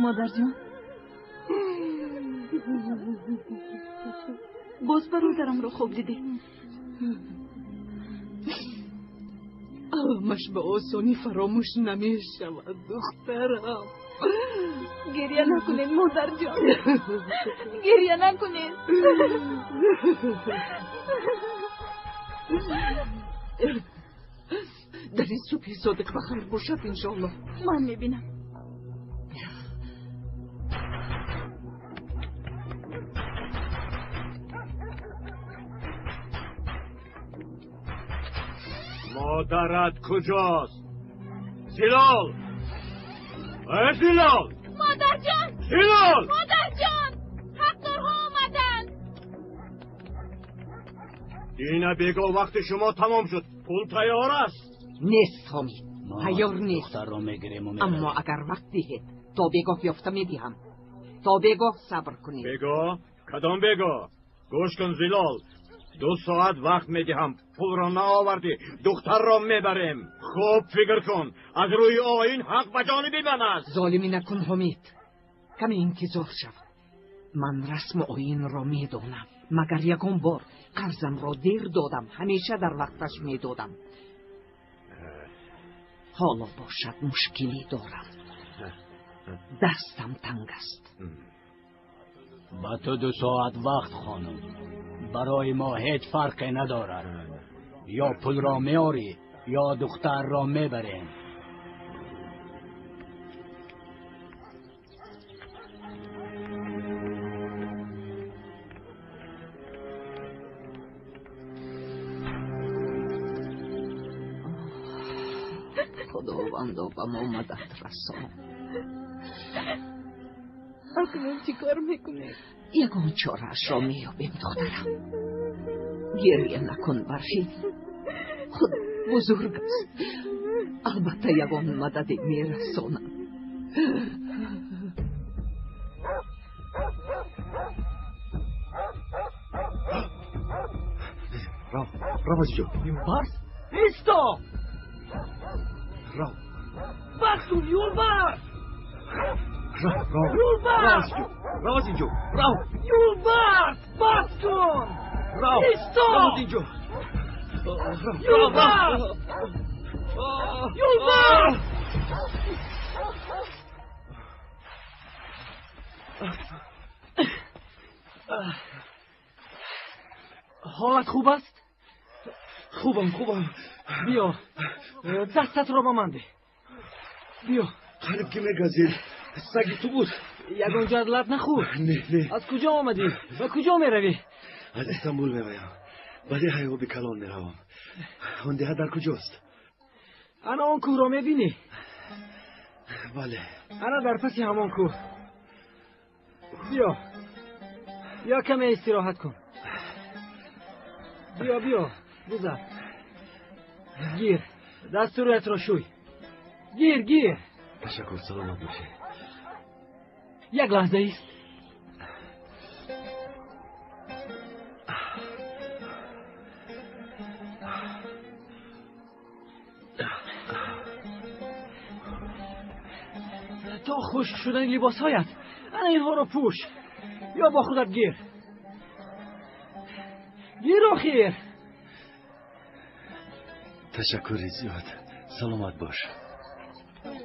Модарҷон, боз бародарамро хоб дидед? Аламаш ба осонӣ фаромӯш намешавад, духтарам. Гиря накунед, модарҷон, гиря накунед. Дар ин субҳи содиқ ба хайр бошад, иншоаллоҳ. Ман мебинам. Модарат куҷост? Зилол! Э, Зилол! Модарҷон! Зилол! Модарҷон! Ҳақдорҳо омаданд! Дина бего вақти шумо тамом шуд. Пул тайёр аст? Нест, Ҳомид. Тайёр нест. Духтарро мегирем. Аммо агар вақт диҳед, то бегоҳ ёфта медиҳам. То бегоҳ сабр кунед. Бего? Кадом бего? Гӯш кун, Зилол. 2 соат вақт медиҳам. Пулро наовардӣ, духтарро мебарем. Хуб фикр кун. Аз рӯи оин ҳақ ба ҷониби ман аст. Золимӣ накун, Ҳомид. Каме интизор шав. Ман расму оинро медонам. Магар ягон бор қарзамро дер додам, ҳамеша дар вақташ медодам. Ҳоло бошад мушкилӣ дорам. Дастам танг аст. Ба ту 2 соат вақт, хонум. Барои мо ҳеҷ фарқе надорад. Ё пулро меорӣ, یا دختر را میبریم. خداوندا به ما مدد رسان. اکنون چی کار میکنی؟ یگان چاره‌اش را مییابیم دخترم. گریه نکن برفین، خود بزرگ است، البته یگان مدد میرسانم. رو از اینجا. یولبرس ایستا. رو بس کن یولبرس. رو رو یولبرس. رو از اینجا. رو یولبرس بس کن. رو ایستا. رو از اینجا. یولبرس. یولبرس. حالت خوب است؟ خوبم خوبم. بیا دستت را به من ده. بیا. قریب که میگزید. سگی تو بود. یگان جدلت نخور. نه نه. از کجا آمدی؟ به کجا میروی؟ از استانبول میآیم. به دهه آب کلان میروم. آن دهه در کجاست؟ انا آن کوه را میبینی؟ بله. انا در پس همان کوه. بیا بیا کمی استراحت کن. بیا بیا بگذر. گیر دست رویت را شوی. گیر گیر. تشکر، سلامت باشی. یک لحظه ایست. تا خشک شدن لباس هایت انا اینها را پوش یا با خودت گیر. گیر آخیر. تشکر زیاد، سلامت باش.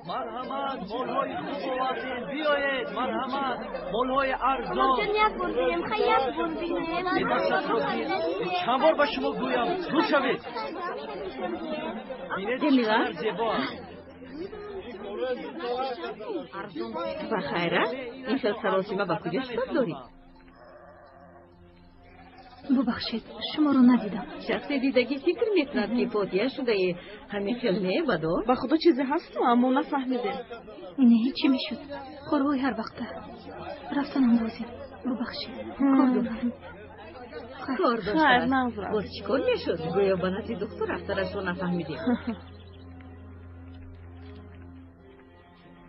مرحمت، مالهای خوب آوردیم، بیایید. مرحمت، مالهای ارزان. یک بار بینیم، خیلی یک بار بینیم. چند بار به شما گویم زود شوید. بینید چقدر زیبا است. و خیره این خیل سراسیمه به کجا شتاب دارید؟ ببخشید شما رو ندیدم. شخص دیدگی فکر میکند که فوتیه شده ای. همین خیل نه بدو؟ با خدا چیزی هست اما نفهمیدیم. نه چی میشد؟ خورهای هر وقته رفتنم لازم. ببخشید کار دارم. کار داشت. باز چیکار میشد؟ گویا به نزد دکتر رفتنش رو نفهمیدیم.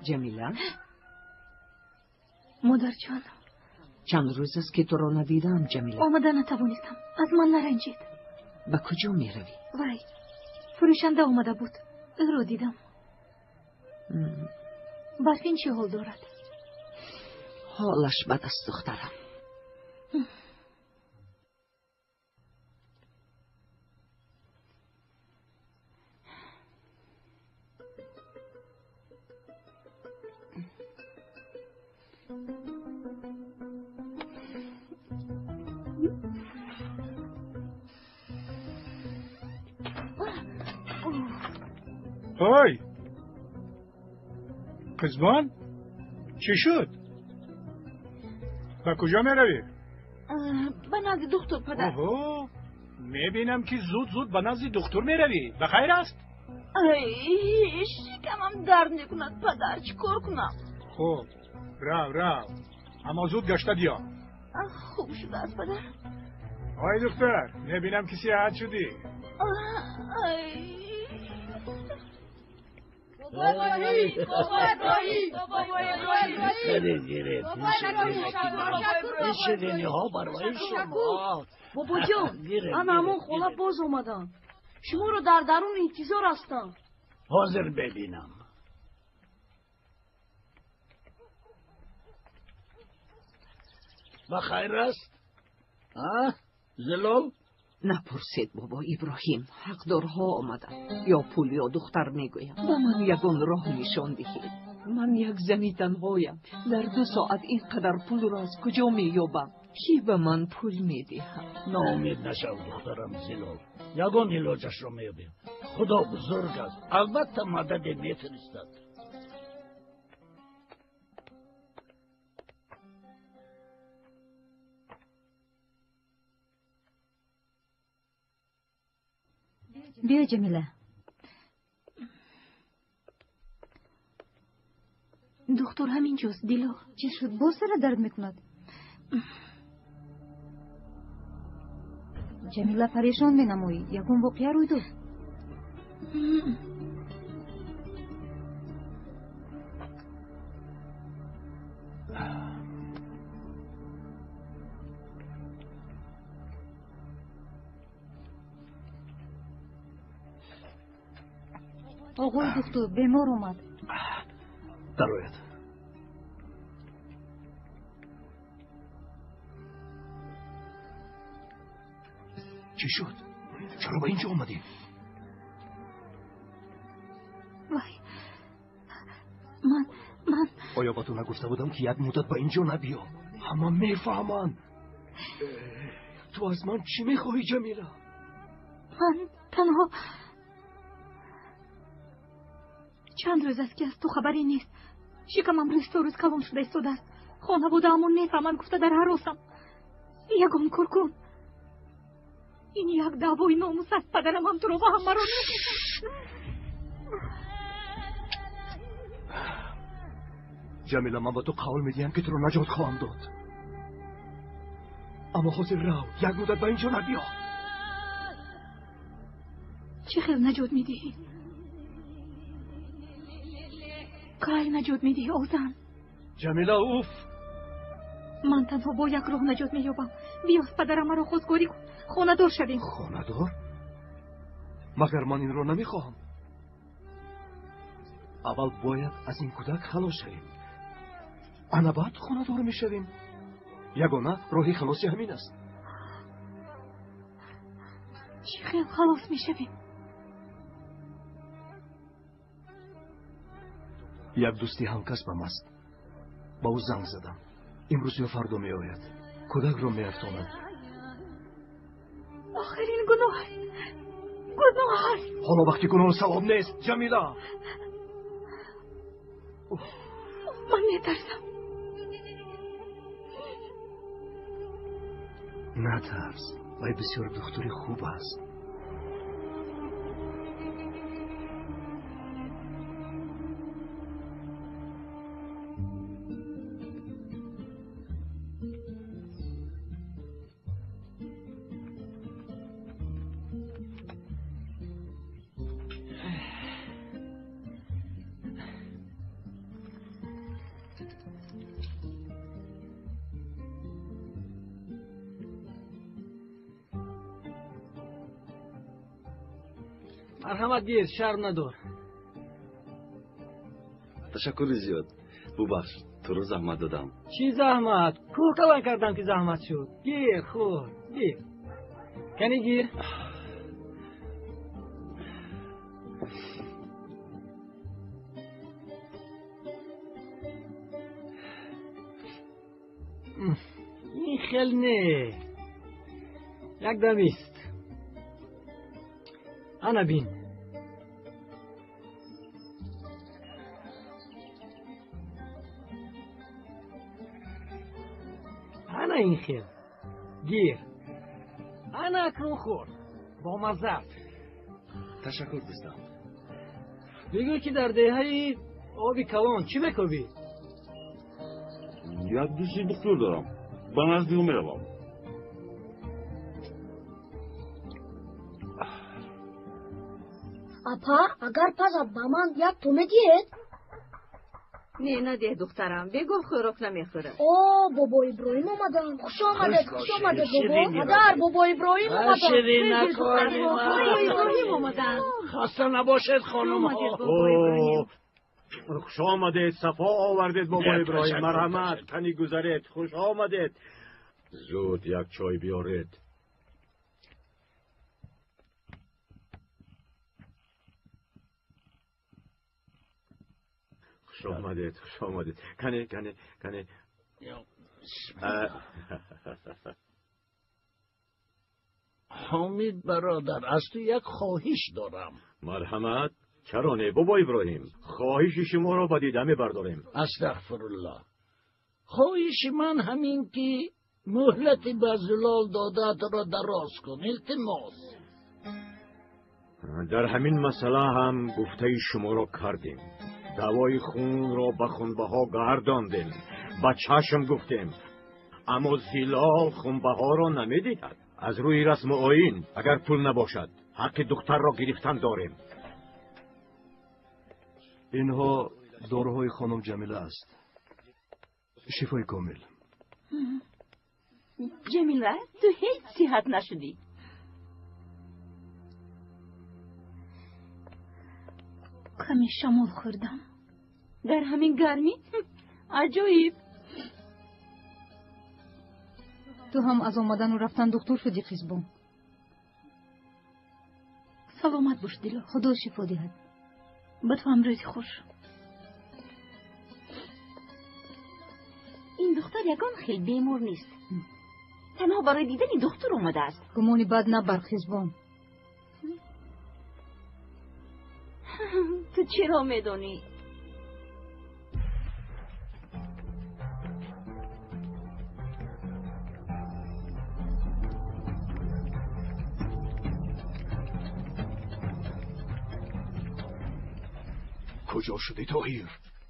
جمیله. مادر جان، چند روز است که تو را ندیدم جمیله. آمده نتوانستم، از من نرنجید. به کجا می روی؟ وای فروشنده آمده بود، او را دیدم. برفین چه حال دارد؟ حالش بد است دخترم. های قزبان چی شد؟ به کجا می روی؟ به نزد دکتر پدر. اوه میبینم که زود زود به نزد دکتر می روی. به خیر است؟ ای شکمم درد میکند پدر، چیکار کنم؟ خب رو رو، اما زود گشته بیا. خوب شده است پدر. آی دکتر میبینم که صحت شدی. ای بابا جان، انا همون خاله باز آمدن. شما رو در درون انتظار هستم. حاضر ببینم. بخیر است؟ زلال؟ نپرسید بابا ابراهیم، حقدارها آمدن. یا پول یا دختر میگویم. به من یگان راه نشان دهید. من یک زنی تنهایم. در 2 ساعت اینقدر پول را از کجا مییابم؟ Кӣ ба ман пул медиҳад? Ноумед нашав, духтарам Зилол. Ягон илоҷашро меёбем. Худо бузург аст, албатта мададе мефиристад. Биё, Ҷамила. Духтур ҳамин ҷост, Дило. Чӣ шуд? Боз сара дард мекунад? Ҷамила, парешон менамоӣ. Ягон воқеа рӯй дод? Оғои духтур, бемор омад. Дарояд. Чӣ шуд? Чаро ба ин ҷо омадӣ? Вай, ман Оё ба ту нагуфта будам, ки як муддат ба ин ҷо набиё? Ҳама мефаҳманд. Ту аз ман чӣ мехоҳӣ, Ҷамила? Ман танҳо чанд рӯз аст, ки аз ту хабаре нест. Шикамам рӯз то рӯз калон шуда истодааст. Хонаводаамон мефаҳманд гуфта дар ҳаросам. Ягон кор кун. Ин як даъвои номус аст. Падарам ҳам туро ва ҳамаро Ҷамила, ман ба ту қавл медиҳам, ки туро наҷот хоҳам дод. Аммо ҳозир рав, як муддат ба ин ҷо набиё. Чӣ хел наҷот медиҳӣ? Кай наҷот медиҳӣ, озан? Ҷамила, уф! Ман танҳо бо як роҳ наҷот меёбам. Биёз падарам маро хостгорӣ кун, хонадор шавем. Хонадор? Магар ман инро намехоҳам? Аввал бояд аз ин кӯдак халос шавем. Ана баъд хонадор мешавем. Ягона роҳи халоси ҳамин аст. Чӣ хел халос мешавем? Як дӯсти ҳамкасбам аст. Ба ӯ занг задам. Имрӯз ё фардо меояд. Кӯдакро меафтонад. Охир ин гуноҳ аст. Гуноҳ аст. Ҳоло вақти гуноҳу савоб нест, Ҷамила. Ман метарсам. Натарс, вай бисёр духтури хуб аст. Марҳамат, гир, шарм надор. Ташаккури зиёд. Бубахш, туро заҳмат додам. Чӣ заҳмат? Кӯҳ калон кардам, ки заҳмат шуд. Гир, хӯр, гир. Кани гир. Ин хел не. Якдам ист. Ана бин. Ана ин хел. Гир. Ана акнун хӯр. Бомазза аст. Ташаккур, дӯстам. Бигӯ, ки дар деҳаи оби калон чӣ мекобӣ? Як дӯсти духтур дорам. Ба назди ӯ меравам. Апа, агар пазад, ба ман як то медиҳед? Не, надеҳ, духтарам, бегоҳ хӯрок намехӯрад. О, бобо Иброҳим омаданд. Хуш омадед, хуш омадед, бобо. Падар, бобо Иброҳим омаданд. Иброҳим омаданд. Хаста набошед, хонумҳо. Хуш омадед, сафо овардед, бобо Иброҳим. Марҳамат, кани гузаред. Хуш омадед. Зуд як чой биёред. Хуш омадед, хуш омадед. Кане, кане, кане. Ҳомид бародар, аз ту як хоҳиш дорам. Марҳамат. Чаро не, бобо Иброҳим? Хоҳиши шуморо ба дида мебардорем. Астағфируллоҳ. Хоҳиши ман ҳамин ки муҳлати ба Зулол додаатро дароз кун. Илтимос. Дар ҳамин масъала ҳам гуфтаи шуморо кардем. Давои хунро ба хунбаҳо гардондем, ба чашм гуфтем, аммо Зилол хунбаҳоро намедиҳад. Аз рӯи расму оин агар пул набошад, ҳаққи духтарро гирифтан дорем. Инҳо доруҳои хонум Ҷамила аст. Шифои комил. Ҷамила, ту ҳеҷ сиҳат нашудӣ. Каме шамол хӯрдам. Дар ҳамин гармӣ? Аҷоиб. Ту ҳам аз омадану рафтан духтур шудӣ, Қизбон. Саломат бош, Дило. Худо шифо диҳад. Ба ту ҳам рӯзи хуш. Ин духтар ягон хел бемор нест. Танҳо барои дидани духтур омадааст. Гумони бад набар, Қизбон. Ту чиро медонӣ? Куҷо шудӣ, Тоҳир?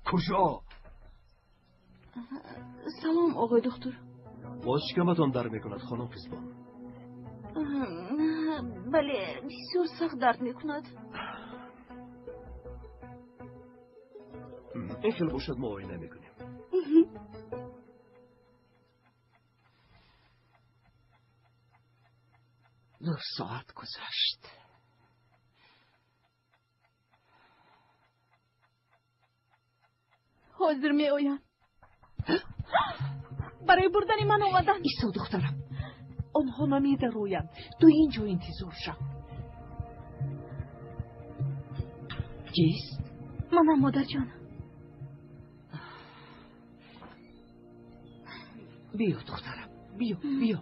Куҷо? Салом, оғои духтур. Боз шикаматон дард мекунад, хонум Қизбон? Бале, бисёр сахт дард мекунад. Ин хел бошад, муоина мекунем. 2 соат гузашт. Ҳозир меоянд. Барои бурдани ман омаданд. Исо, духтарам, онҳо намедароянд. Ту инҷо интизор шав. Кист? Манам, модарҷон. Биё, духтарам, биё, биё.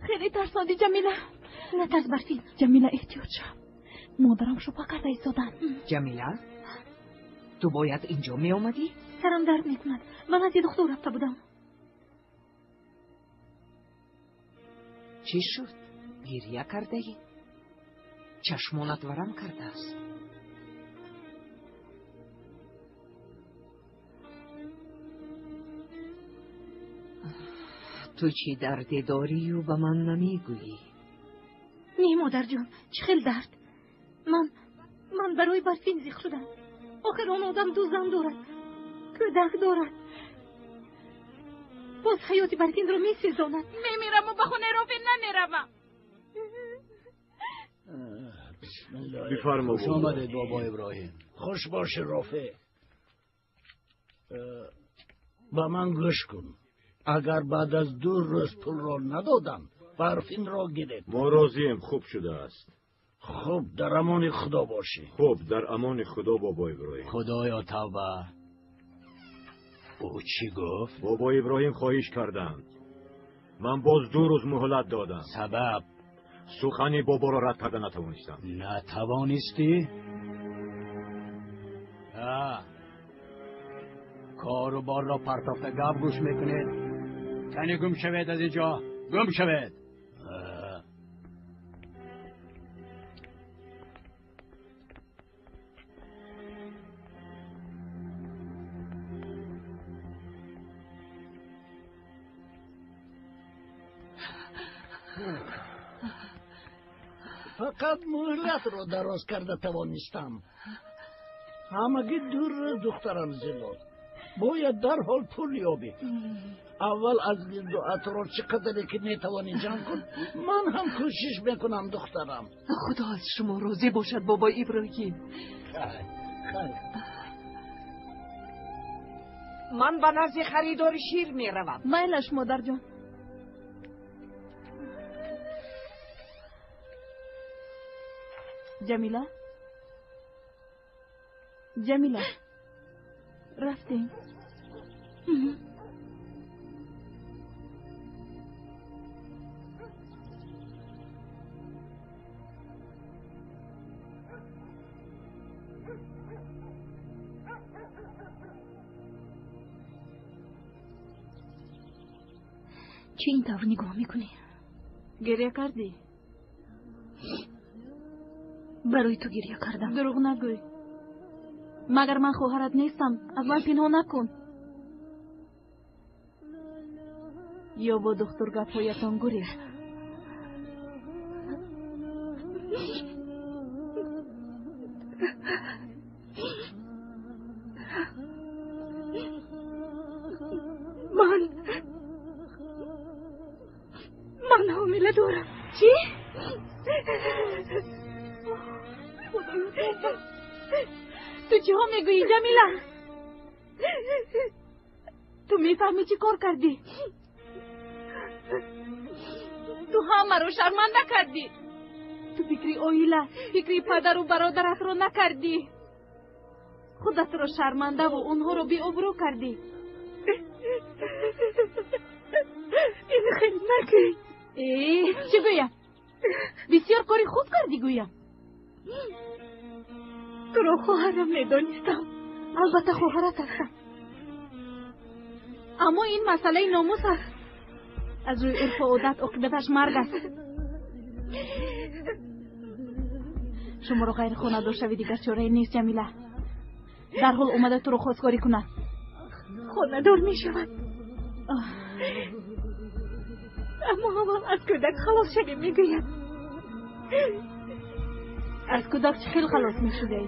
Хеле тарсондӣ, Ҷамила. Натарс, Барфин. Ҷамила, эҳтиёт шав. Модарам шубҳа карда истоданд. Ҷамила, ту бояд инҷо меомадӣ? Сарам дард мекунад. Ба назди духтур рафта будам. Чӣ шуд? Гирья кардаӣ? Чашмонат варам кардааст. Ту чӣ дарде дорию ба ман намегӯӣ? Не, модарҷон, чӣ хел дард? Ман барои Барфин зиқ шудам. Охир он одам ду зан дорад, кӯдак дорад. Боз ҳаёти Барфинро месезонад. Мемираму ба хонаи Рофеъ намеравам. Бифармо. Хуш омадед, бобо Иброҳим. Хуш бошӣ, Рофеъ. Ба ман гӯш кун. Агар баъд аз 2 рӯз пулро надодам, Барфинро гиред. Мо розием, хуб шудааст. Хуб, дар амони Худо бошӣ. Хуб, дар амони Худо, бобо Иброҳим. Худоё, тавба. Ӯ чӣ гуфт? Бобо Иброҳим хоҳиш карданд. Ман боз 2 рӯз муҳлат додам. Сабаб? Сухани боборо рад карда натавонистам. Натавонистӣ? Кору борро партофта гап гӯш мекунед. Кани гум шавед аз инҷо, гум шавед. Фақат муҳлатро дароз карда тавонистам. Ҳамагӣ 2 рӯз, духтарам Зилол. Бояд дарҳол пул ёбӣ. Аввал аз гирду атроф чӣ қадаре ки метавонӣ ҷамъ кун. Ман ҳам кӯшиш мекунам, духтарам. Худо аз шумо розӣ бошад, бобои Иброҳим. Хайр. Ман ба назди харидори шир меравам. Майлаш, модарҷон. Ҷамила, Ҷамила, рафтем. Чӣ ин тавр нигоҳ мекунӣ? Гиря кардӣ? Барои ту гиря кардам. Дурӯғ нагӯй. Магар ман хоҳарат нестам? Аз ман пинҳон накун. Ё бо духтур гапҳоятон гурехт? Ман ҳомила дорам. Чӣ? Ту чиҳо мегӯӣ, Ҷамила? Ту мефаҳмӣ чӣ кор кардӣ? Ту ҳамаро шарманда кардӣ. Ту фикри оила, фикри падару бародаратро накардӣ. Худатро шармандаву онҳоро беобрӯ кардӣ. Ин хел накун. Э, чӣ гӯям? Бисёр кори хуб кардӣ гӯям. Туро хоҳарам медонистам. Албатта хоҳарат ҳастам. Аммо ин масъалаи номус аст. Аз рӯи урфу одат оқибаташ марг аст. Шуморо ғайрихонадор шавӣ дигар чорае нест, Ҷамила. Дарҳол омада туро хостгорӣ кунад. Хонадор мешавад. Аммо аввал аз кӯдак халос шавем мегӯяд. Аз кӯдак чӣ хел халос мешудаӣ?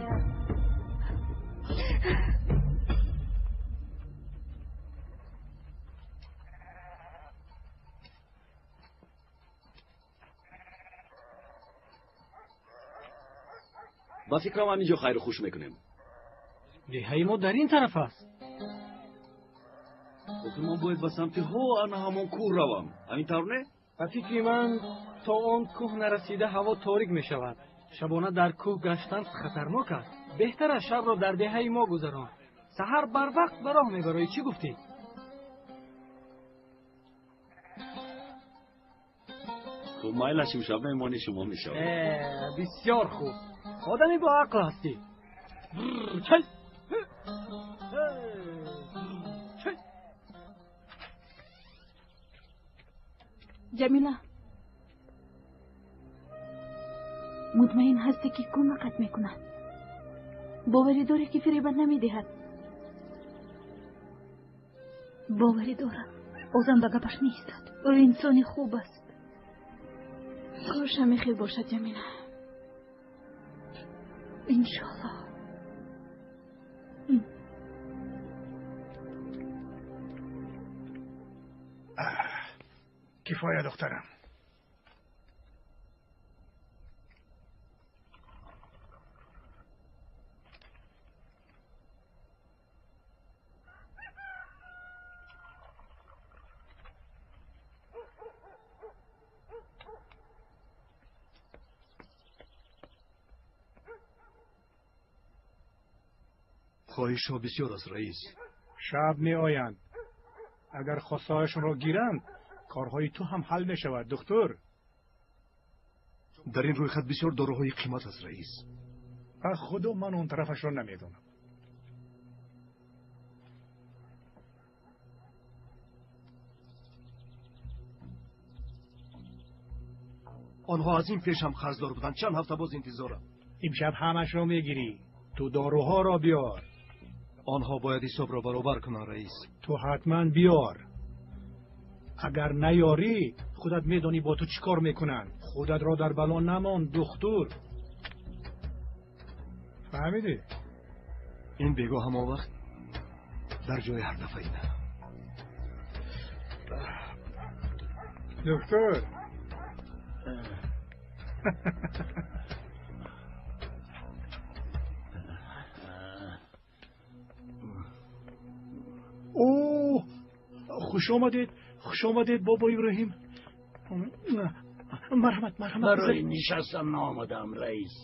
Ба фикрам ҳамин ҷо хайру хуш мекунем. Деҳаи мо дар ин тараф аст. Охир ман бояд ба самти ҳо ана ҳамон кӯҳ равам. Ҳамин тавр не? Ба фикри ман то он кӯҳ нарасида ҳаво торик мешавад. Шабона дар кӯҳ гаштан хатарнок аст. Беҳтар аст шабро дар деҳаи мо гузарон. Саҳар барвақт ба роҳ мебароӣ. Чӣ гуфтӣ? Хуб, майлаш, имшаб меҳмони шумо мешавам. Бисёр хуб. Одами бо ақл ҳастӣ. Ҷамила, мутмаин ҳастӣ ки кӯмакат мекунад? Боварӣ дорӣ ки фиребат намедиҳад? Боварӣ дорам. Озам ба гапаш меистад. Ӯ инсони хуб аст. Кош ҳамин хел бошад, Ҷамила. Иншоаллоҳ. Кифоя, духтарам. Хоҳишҳо бисёр аст, раис. Шаб меоянд. Агар хостаҳояшонро гиранд, корҳои ту ҳам ҳал мешавад, духтур. Дар ин рӯйхат бисёр доруҳои қимат аст, раис. Ба худо ман он тарафашро намедонам. Онҳо аз ин пеш ҳам қарздор буданд. Чанд ҳафта боз интизорам. Имшаб ҳамашро мегирӣ. Ту доруҳоро биёр. Онҳо бояд ҳисобро баробар кунанд, раис. Ту ҳатман биёр. Агар наёрӣ, худат медонӣ бо ту чӣ кор мекунанд. Худатро дар бало намон, духтур. Фаҳмидӣ? Ин бегоҳ ҳамон вақт дар ҷои ҳар дафъа ина. Духтур. О, хуш омадед, хуш омадед, бобо Иброҳим. Марҳамат, марҳамат. Барои нишастан наомадам, раис.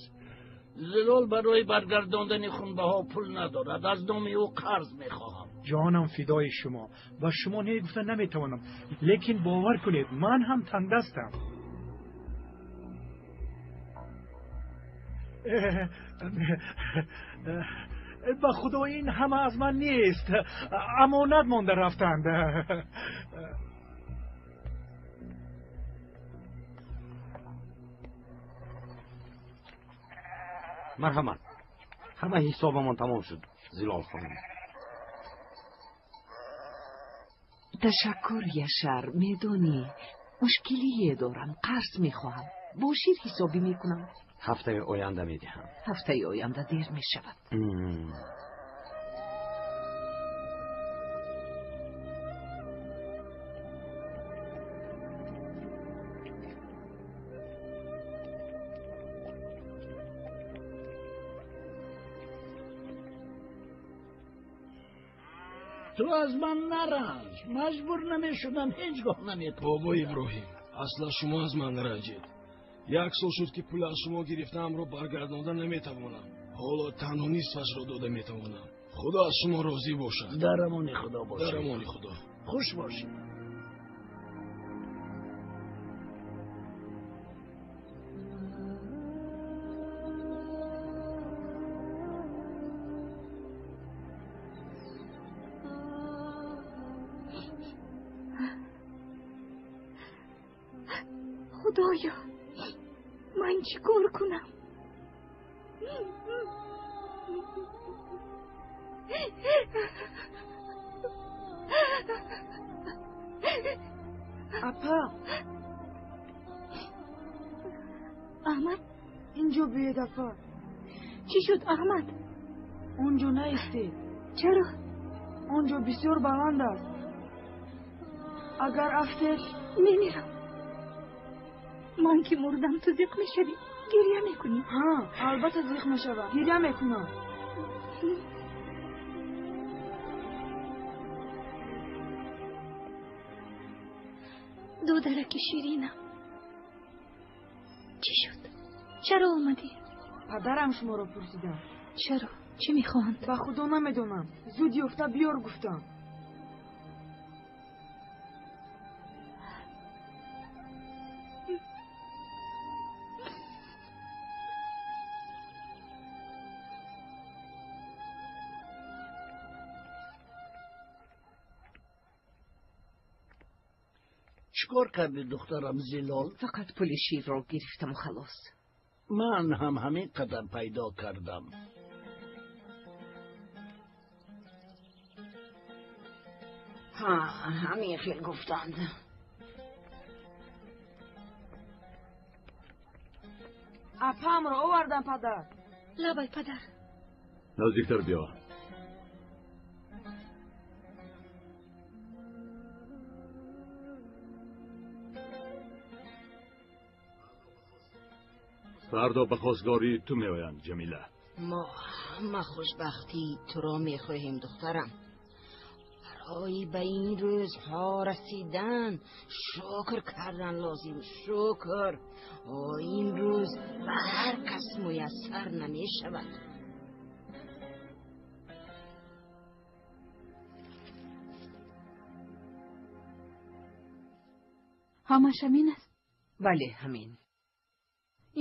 Зилол барои баргардондани хунбаҳо пул надорад. Аз номи ӯ қарз мехоҳам. Ҷонам фидои шумо. Ба шумо не гуфта наметавонам, лекин бовар кунед, ман ҳам тангдастам. Ба худо ин ҳама аз ман нест, амонат монда рафтанд. Марҳамат, ҳама ҳисобамон тамом шуд, Зилол хонум. Ташаккур, Яшар. Медонӣ, мушкилие дорам, қарз мехоҳам. Бо шир ҳисобӣ мекунам. Ҳафтаи оянда медиҳам. Ҳафтаи оянда дер мешавад. Ту аз ман наранҷ, маҷбур намешудам, ҳеҷ гоҳ наметавонам. Бобо Иброҳим, аслан шумо аз ман наранҷед. Як сол шуд, ки пул аз шумо гирифтаамро баргардонда наметавонам. Ҳоло танҳо нисфашро дода метавонам. Худо аз шумо розӣ бошад. Дар амони Худо бошед. Дар амони Худо. Хуш бошед. Худоё, ман чӣ кор кунам? Апа. Аҳмад, инҷо биёед, апа. Чӣ шуд, Аҳмад? Он ҷо наистед. Чаро? Он ҷо бисёр баланд аст. Агар афтед, мемирам. Ман ки мурдам, ту зиқ мешавӣ, гиря мекунӣ. Ҳа, албатта зиқ мешавам, гиря мекунам. Додараки ширинам, чӣ шуд? Чаро омадӣ? Падарам шуморо пурсидам. Чаро? Чӣ мехоҳанд? Ба худо намедонам. Зуд ёфта биёр гуфтам. Чӣ кор кардӣ, духтарам Зилол? Фақат пули ширро гирифтаму халос. Ман ҳам ҳамин қадар пайдо кардам. Ҳа, ҳамин хел гуфтанд. Апаамро овардам, падар. Лабай, падар. Наздиктар биё. Фардо ба хостгории ту меоянд, Ҷамила. Мо ҳама хушбахтии туро мехоҳем, духтарам. Барои ба ин рӯзҳо расидан шукр кардан лозим, шукр. О, ин рӯз ба ҳар кас муяссар намешавад. Ҳамаш ҳамин аст? Бале, ҳамин.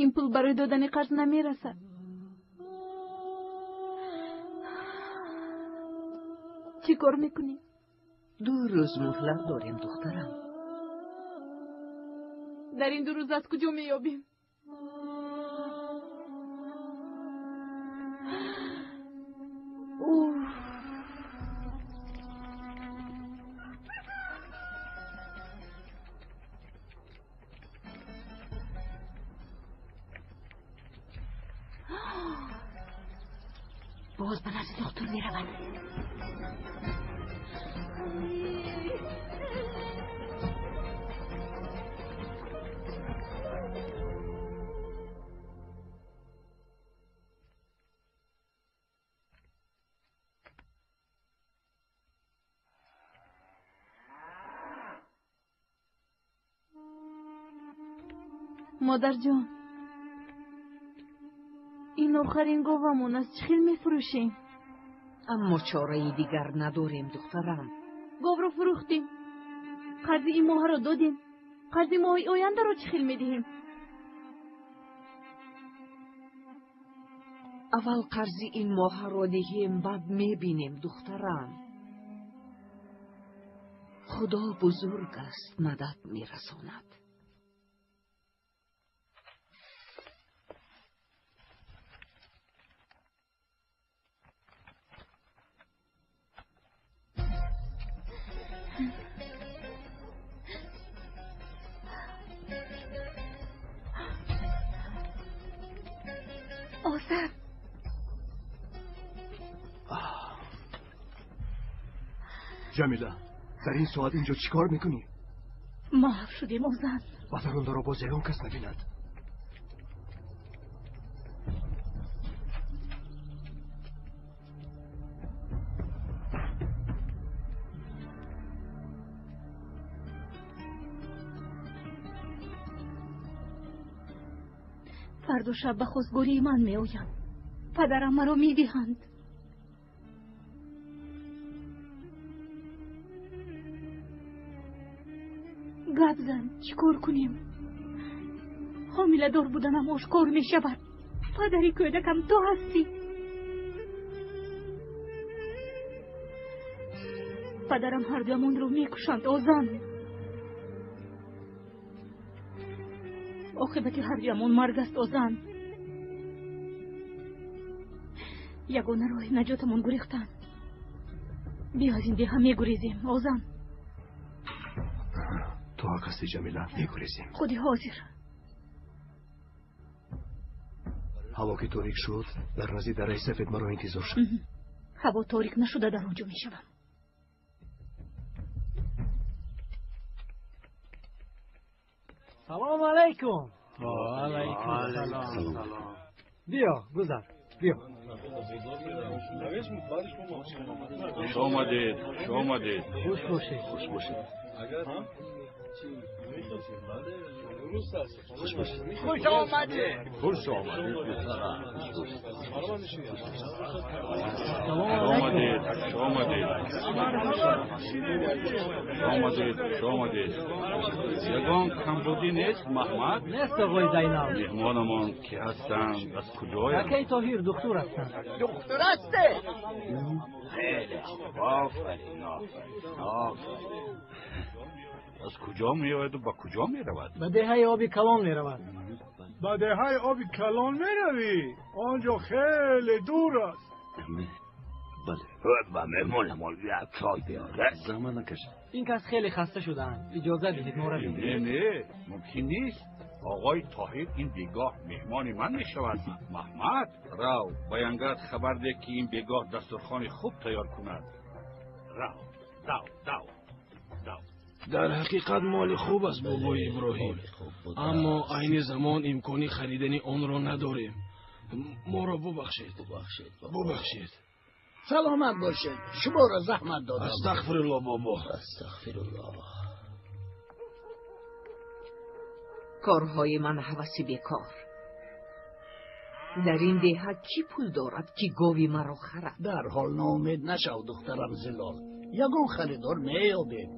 Ин пул барои додани қарз намерасад. Чӣ кор мекунӣ? 2 рӯз муҳлат дорем, духтарам. Дар ин 2 рӯз аз куҷо меёбем? Боз ба назди духтур меравад. Модарҷон, ин охарин говамон аст, чӣ хел мефурӯшем? Аммо чораи дигар надорем, духтарам. Говро фурӯхтем, қарзи ин моҳаро додем, қарзи моҳи ояндаро чӣ хел медиҳем? Аввал қарзи ин моҳаро диҳем, баъд мебинем, духтарам. Худо бузург аст, мадад мерасонад. Озар. Ҷамила, дар ин соат инҷо чӣ кор мекунӣ? Маҳв шудем, Озан. Ба дарундаро боз ягон кас набинад. Фардо шаб ба хостгории ман меоянд. Падарам маро медиҳанд. Гап зан, чӣ кор кунем? Ҳомиладор буданам ошкор мешавад. Падари кӯдакам ту ҳастӣ. Падарам ҳардуямонро мекушанд, Озан. Оқибати ҳардуямон марг аст, Озан. Ягона роҳи наҷотамон гурехтан. Биё, аз ин деҳа мегурезем, Озан. Ту ҳақ ҳастӣ, Ҷамила, мегурезем. Худи ҳозир. Ҳаво ки торик шуд, дар назди дараи сафед маро интизор шуд. Ҳаво торик нашуда дар он ҷо мешавам. Салом алайкум. Ва алайкум салом. Биё, гузар, биё. Хуш омадед, хуш омадед. Хуш бошед. Хуш бошед. Хуш бошед. Хуш омадед. Хуш омадед, писарам. Салом омадед, хуш омадед. Хуш омадед, хуш омадед. Ягон камбудӣ нест, Маҳмад? Нест, оғои Зайнал. Меҳмонамон ки ҳастанд, аз куҷоянд? Акаи Тоҳир духтур ҳастанд. Духтур ҳасте? Хеле хуб, офарин, офарин, офарин. Аз куҷо меояду ба куҷо меравад? Ба деҳаи оби калон меравад. Ба деҳаи оби калон меравӣ? Он ҷо хеле дур аст. Бале. Ба меҳмонамон як чой биёр. Заҳмат накашед. Ин кас хеле хаста шудаанд. Иҷоза диҳед, мо равем. Не, не, мумкин нест. Оғои Тоҳир ин бегоҳ меҳмони ман мешавад. Маҳмад, рав, ба янгат хабар деҳ, ки ин бегоҳ дастурхони хуб тайёр кунад. Рав, дав, дав, дав. Дар ҳақиқат моли хуб аст, бобои Иброҳим, аммо айни замон имкони харидани онро надорем. Моро бубахшед, бубахшед. Саломат бошед, шуморо заҳмат додам. Астағфирулло, бобо. Астағфирулло. Корҳои ман ҳаваси бекор. Дар ин деҳа кӣ пул дорад, ки гови маро харад? Дарҳол ноумед нашав, духтарам Зилол, ягон харидор меёбем.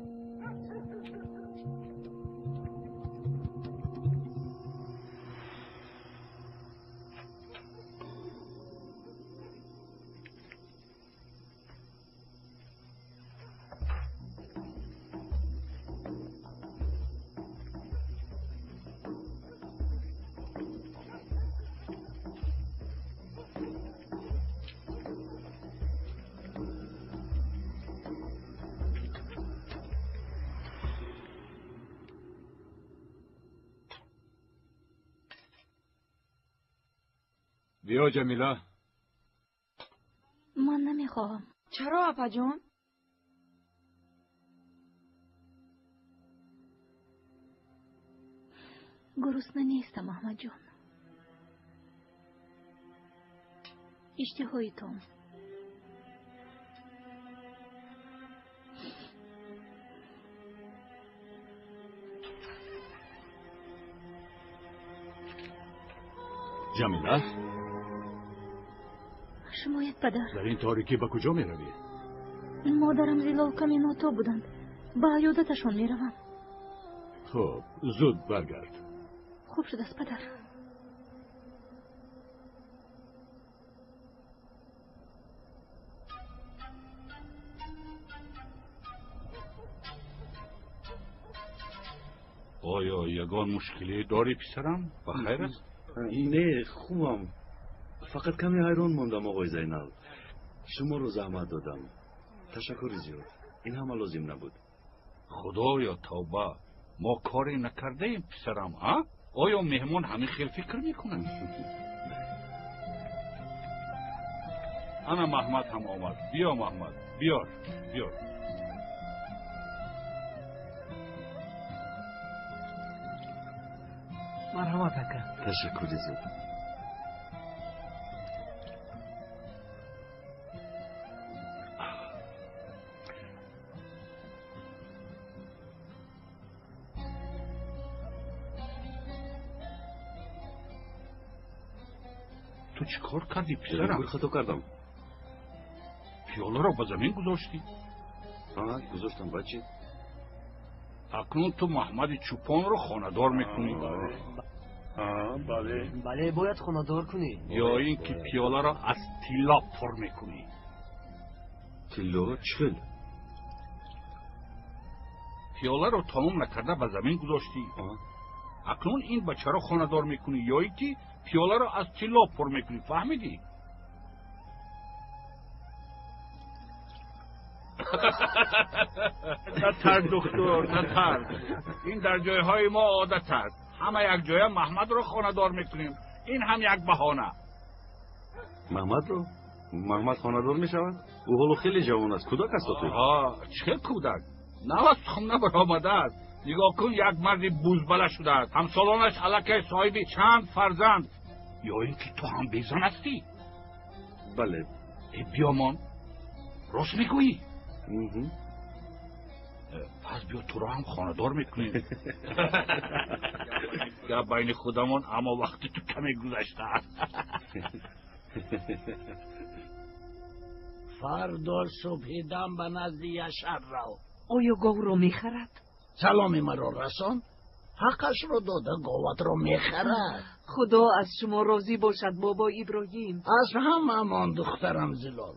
Биё, Ҷамила. Ман намехоҳам. Чаро, апаҷон? Гурусна нестам, Аҳмадҷон. Иштиҳои том. Ҷамила. Шумоед падар. Дар ин торикӣ ба куҷо меравӣ? Модарам Зилол каме нотоб буданд. Ба аёдаташон меравам. Хуб, зуд баргард. Хуб шудааст падар. Оё ягон мушкиле дорӣ писарам? Ба хайр аст? Не, хубам. Фақат каме ҳайрон мондам, оғои Зайнал. Шуморо заҳмат додам. Ташаккури зиёд. Ин ҳама лозим набуд. Худоё, тавба! Мо коре накардаем, писарам, а? Оё меҳмон ҳамин хел фикр мекунад? Ана Маҳмад ҳам омад. Биё, Маҳмад, биёр, биёр. Марҳамат, ака. Ташаккури зиёд. Ту чӣ кор кардӣ, писарам? Кор хато кардам. Пиёларо ба замин гузоштӣ? Гузоштам, бачи. Акнун ту Маҳмади Чӯпонро хонадор мекунӣ. Бале. Бале, бояд хонадор кунӣ. Ё ин ки пиёларо аз тилло пур мекунӣ. Тилло чӣ хел? Пиёларо тамом накарда ба замин гузоштӣ. Акнун ин бачаро хонадор мекунӣ ё ин ки пиёларо аз тилло пур мекунӣ. Фаҳмидӣ? Натарс, духтур, натарс. Ин дар ҷойҳои мо одат аст. Ҳама якҷоя Маҳмадро хонадор мекунем. Ин ҳам як баҳона. Маҳмадро? Маҳмад хонадор мешавад? Ӯ ҳоло хеле ҷавон аст. Кӯдак аст охир. Чӣ хел кӯдак? Нав аз тухм набаромадааст. Нигоҳ кун, як марди бузбала шудааст. Ҳамсолонаш аллакай соҳиби чанд фарзанд. Ё ин ки ту ҳам безан ҳастӣ? Бале. Биёмон, рост мегӯӣ? Пас биё туро ҳам хонадор мекунем. Гап байни худамон, аммо вақти ту каме гузаштааст. Фардо субҳидам ба назди Яшар рав. Оё говро мехарад? Саломи маро расон. Ҳаққашро дода говатро мехарад. Худо аз шумо розӣ бошад, бобо Иброҳим. Аз ҳамамон, духтарам Зилол.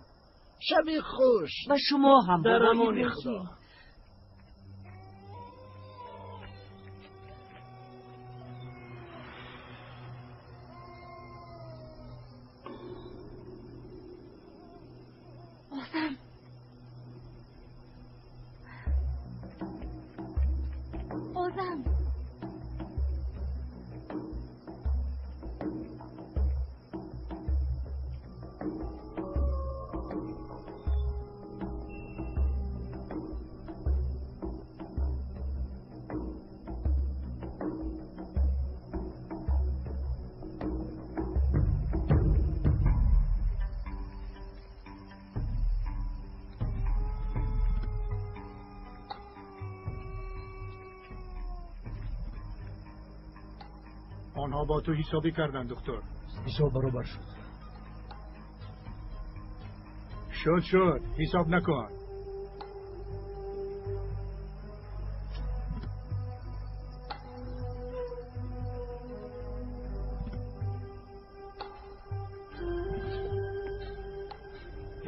Шаби хуш. Ба шумо ҳам, дар амони Худо. Озам. Озам. Онҳо бо ту ҳисобӣ карданд, духтур. Ҳисоб баробар шуд. Шуд, шуд, ҳисоб накун.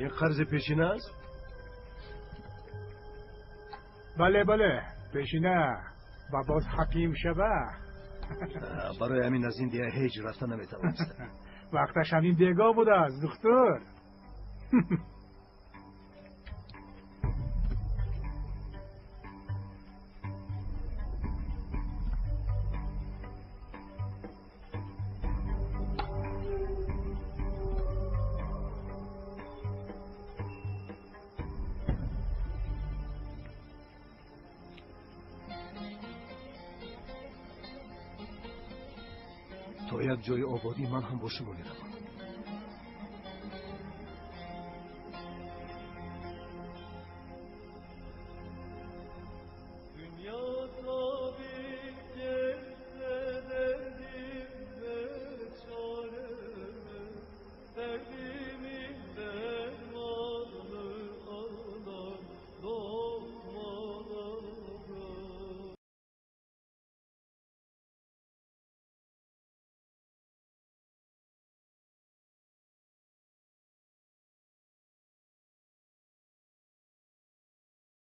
Ин қарзи пешина аст? Бале, бале, пешина ва боз ҳаким шава. Барои ҳамин аз ин деҳа ҳеҷ рафта наметавонистам. Вақташ ҳамин бегоҳ будааст, духтур. То як ҷои ободӣ ман ҳам бо шумо меравам.